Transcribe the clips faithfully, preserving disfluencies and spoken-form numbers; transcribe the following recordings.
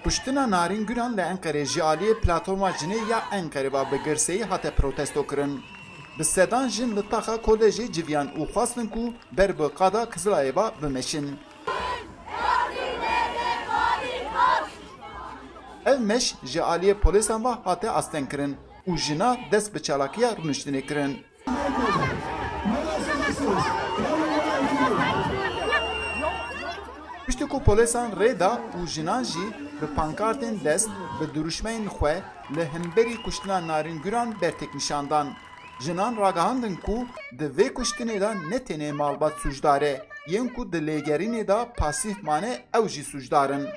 Kuştina Narîn Guran li Enqerê ji aliyê Platforma Jinê ya Enqerê ve bi girseyî hate protesto kirin. Bi sedan jin li taxa kolejê civiyan û xwestin ku ber bi qada Kizilayê ve bimeşin. Ev meş ji aliyê polêsan ve hate astengkirin û jina dest bi çalakiya rûniştinê kirin. Piştî ku polêsan rê da û jinan jî bi pankartên dest bi dirûşmeyên xwe li hemberî kuştina Narîn Guran bertek nîşan dan. Jinan ragihandin ku di vê kuştinê de ne tenê malbat sûcdar e, yên ku di lêgerînê de pasîf mane ew jî sûcdar in.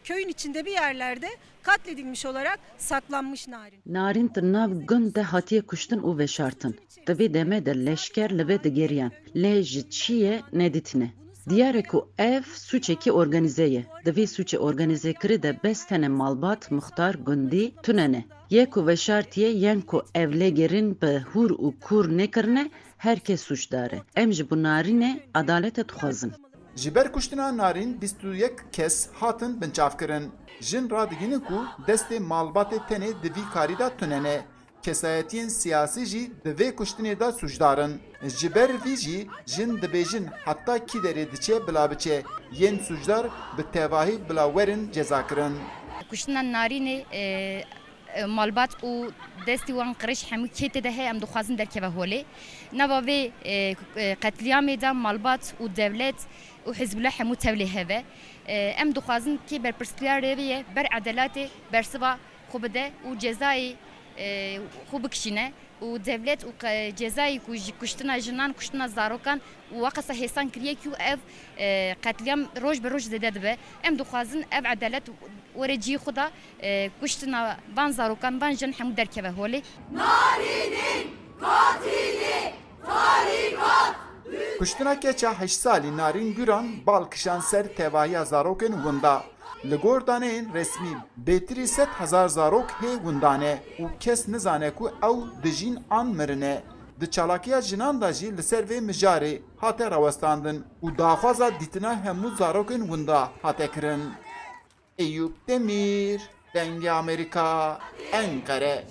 Köyün içinde bir yerlerde katledilmiş olarak saklanmış Narin. Narin di nav gund de hatiye kuştin û veşartin. Di vê demê de leşker li vê digeriyan, lê ji çi ye nedîtine. Diyar e ku ev sûçekî organîze ye. Di vê sûçê organîzekirî de bes tenê malbat, muxtar, gundî tune ne. Yê ku veşartiye yên ku ev lêgerîn bi hûr û kûr nekirine, her kes sûcdar e. Em ji bo Narînê edaletê dixwazin. Ji ber kuştina Narîn bîst û yek kes hatin binçavkirin. Jin radigihînin ku destê malbatê tenê di vî karî de tune ne. Kesayetiyên siyasî jî di vê kuştinê de sûcdar in. Ji ber vî jî jin dibêjin heta kî derê diçe bila biçe, yên sûcdar bi tevahî bila werin cezakirin. Kuştina Narînê, e, e, malbat û destî wan qirêj hemû kê tê de heye, em dixwazin derkeve holê. Nava vê, e, e, qetlîamê de malbat û dewlet û Hizbullah hemû tevlê heve. E, em dixwazin kê berpirsiyarê vê ye, ber edelatê bersiva xwe bide û cezayê, e, xwe bikişîne û dewlet û qe-, cezayê ku ji kuştina jinan, kuştina zarokan û weqasa hêsan kiriye ku ev, e, qetlîam roj bi roj zêde dibe. Em dixwazin ev edelet were cihê xwe de, e, kuştina van zarokan, van jin hemû derkeve holê. Narînên katîlê tarîkat. Kuştina keça heşt salî Narîn Guran bal kişand ser tevahiya zarokên winda. Li gor daneyên resmî, bêtirî sed hezar zarok hê winda ne û kes nizane ku ew dijîn an mirine. Di çalakiya jinan de jî li ser vê mijarê hate rawestandin û daxwaza dîtina hemû zarokên winda hate kirin. Eyûp Demîr, Dengê Amerîka, Enqere.